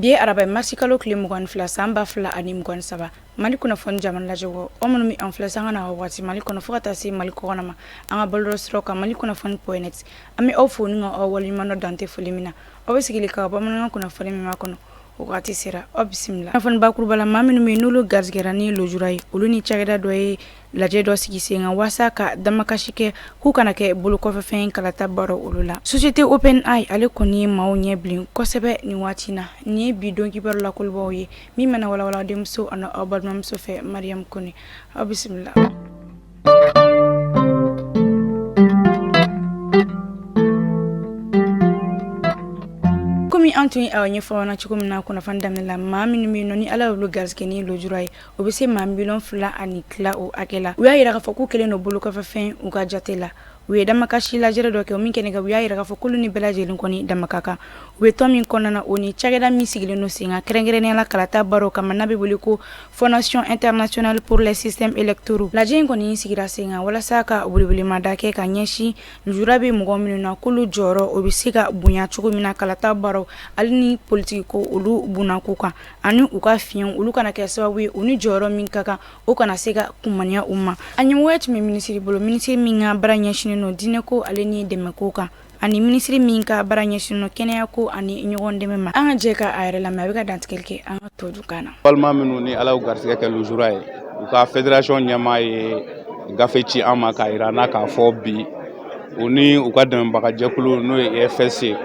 Bi ye araba ye, marisi kalo tile 22, san 2023. Mali kunnafoni jamana lajɛbagaw, aw minnu bɛ an filɛ sanga n'a waati Mali kɔnɔ fo ka taa se Mali kɔkan ma, an ka bɔlɔlɔsiraw kan Mali kunnafoni point net, an bɛ aw fo ni ka aw waleɲuman dɔn dan tɛ foli min na. Aw bɛ sigili ka bamanankan kunnafoni min kɔnɔ, o waati sera, aw bisimila. Kunnafoni bakuruba la, maa minnu bɛ yen n'olu garisɛgɛra ni lujura ye, olu ni cakɛda dɔ ye lajɛ dɔ sigi sen kan waasa ka damakasi kɛ k'u kana kɛ bolokɔfɛfɛn kalata baara olu la. Société OpenAI, ale kɔni ye maaw ɲɛ bilen kosɛbɛ nin waati na. Nin ye bi don kibaru lakolibaw ye min bɛna walawala denmuso ani aw balimamuso fɛ, Mariam Kone. Aw bisimila. Komi an tun ye aw ɲɛfɔ na cogo min na kunnafoni daminɛ la, maa minnu bɛ yen nɔ ni Ala y'olu garisɛgɛ ni lujura ye, o bɛ se maa 2.5 miliyɔn o hakɛ la. U y'a jira k'a fɔ k'u kɛlen don bolokɔfɛfɛn u ka jate la. U ye damakasi lajɛrɛ dɔ kɛ, o min kɛnɛ kan, u y'a jira k'a fɔ k'olu ni bɛɛ lajɛlen kɔni dama ka kan. U bɛ tɔn min kɔnɔna na, o ni cakɛda min sigilen don sen kan kɛrɛnkɛrɛnnenya la kalata baaraw kama, n'a bɛ wele ko Fondation internationale pour les systèmes électoraux. Lajɛ in kɔni sigira sen kan walasa ka welewelemada kɛ ka ɲɛsin lujura bɛ mɔgɔ minnu na, k'olu jɔyɔrɔ o bɛ se ka bonya cogo min na kalata baaraw ale ni politiki ko olu bunako kan, ani u ka fiɲɛ olu kana kɛ sababu ye u ni jɔyɔrɔ min ka kan, o kana se ka kunmaya u ma. A ɲɛmɔgɔya tun bɛ minisiri bolo, minisiri min ka baara ɲɛsinnen don diinɛko ale ni dɛmɛko kan, ani minisiri min ka baara ɲɛsinnen don kɛnɛyako ani ɲɔgɔn dɛmɛ ma. An ka jɛ ka a yɛrɛ lamɛn, a bɛ ka dantigɛli kɛ an ka todukan na. Balima minnu ni Ala y'u garisɛgɛ kɛ lujura ye, u ka fédération ɲɛmaa ye gafe ci an ma k'a jira an na k'a fɔ bi u ni u ka dɛmɛbagajɛkulu, n'o ye EFS ye,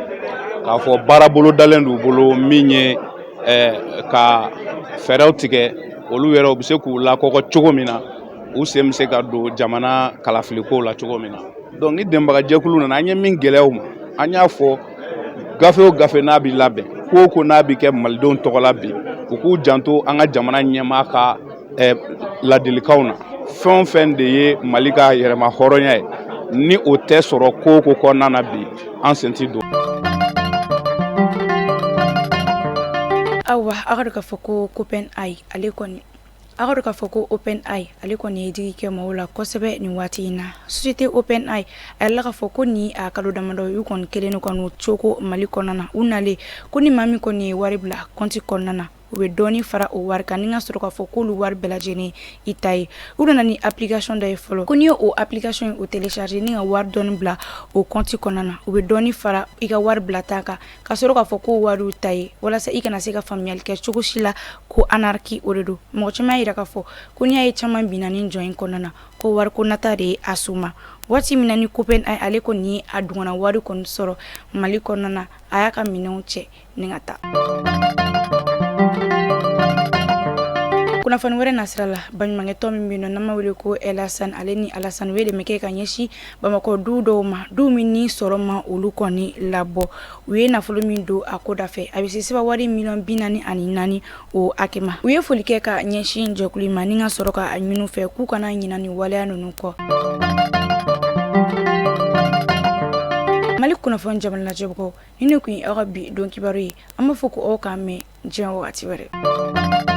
k'a fɔ baara bolodalen d'u bolo min ye ka fɛɛrɛw tigɛ olu yɛrɛ u bɛ se k'u lakɔgɔ cogo min na, u sen bɛ se ka don jamana kalafilikow la cogo min na. Donc ni dɛmɛbagajɛkulu nana, an ye min gɛlɛya u ma, an y'a fɔ gafe o gafe n'a bɛ labɛn, ko o ko n'a bɛ kɛ malidenw tɔgɔ la bi, u k'u janto an ka jamana ɲɛmaa ka ladilikanw na. Fɛn o fɛn de ye Mali ka yɛrɛma hɔrɔnya ye, ni o tɛ sɔrɔ ko o ko kɔnɔna na bi, an sen tɛ don. Awa, aw ka dɔn k'a fɔ ko OpenAI ale kɔni, aw ka dɔn k'a fɔ ko OpenAI ale kɔni ye digi kɛ maaw la kosɛbɛ nin waati in na. Société OpenAI a yirala k'a fɔ ko ni a kalo damadɔ y'u kɔni kɛlen don ka n'u coko Mali kɔnɔna na. U nalen ko ni maa min kɔni ye wari bila kɔnti kɔnɔna na, u bɛ dɔɔni fara o wari kan, ni ka sɔrɔ k'a fɔ k'olu wari bɛɛ lajɛlen i ta ye. U nana ni application dɔ ye fɔlɔ, ko n'i ye o application o télécharger ni ka wari dɔɔni bila o compte kɔnɔna na, u bɛ dɔɔni fara i ka wari bilata kan, ka sɔrɔ k'a fɔ ko wari ta ye, walasa i kana se ka faamuyali kɛ cogo si la ko arnaque o de don. Mɔgɔ caman y'a jira k'a fɔ ko n'i y'a ye caman binna ni jɔn in kɔnɔna na, ko wariko nata de ye a s'u ma. Waati min na ni OpenAI ale kɔni ye a dungana wari kɔni sɔrɔ Mali kɔnɔna na, a y'a ka minɛnw cɛ ni ka taa. Kunnafoni wɛrɛ nasira la, baɲumankɛtɔn min bɛ yen nɔ n'an b'a wele ko Elasan, ale ni Alasan, u ye dɛmɛ kɛ ka ɲɛsin Bamakɔ du dɔw ma, du min ni sɔrɔ ma olu kɔni labɔ. U ye nafolo min don a ko da fɛ, a bɛ se seba wari 44 miliyɔn o hakɛ ma. U ye foli kɛ ka ɲɛsin jɛkulu ma ni ka sɔrɔ ka ɲini fɛ k'u kana ɲina ni waleya ninnu kɔ. Mali kunnafoni jamana lajɛbagaw, ni ne tun ye aw ka bi don kibaru ye. An b'a fɔ ko aw k'an mɛn diɲɛ wagati wɛrɛ.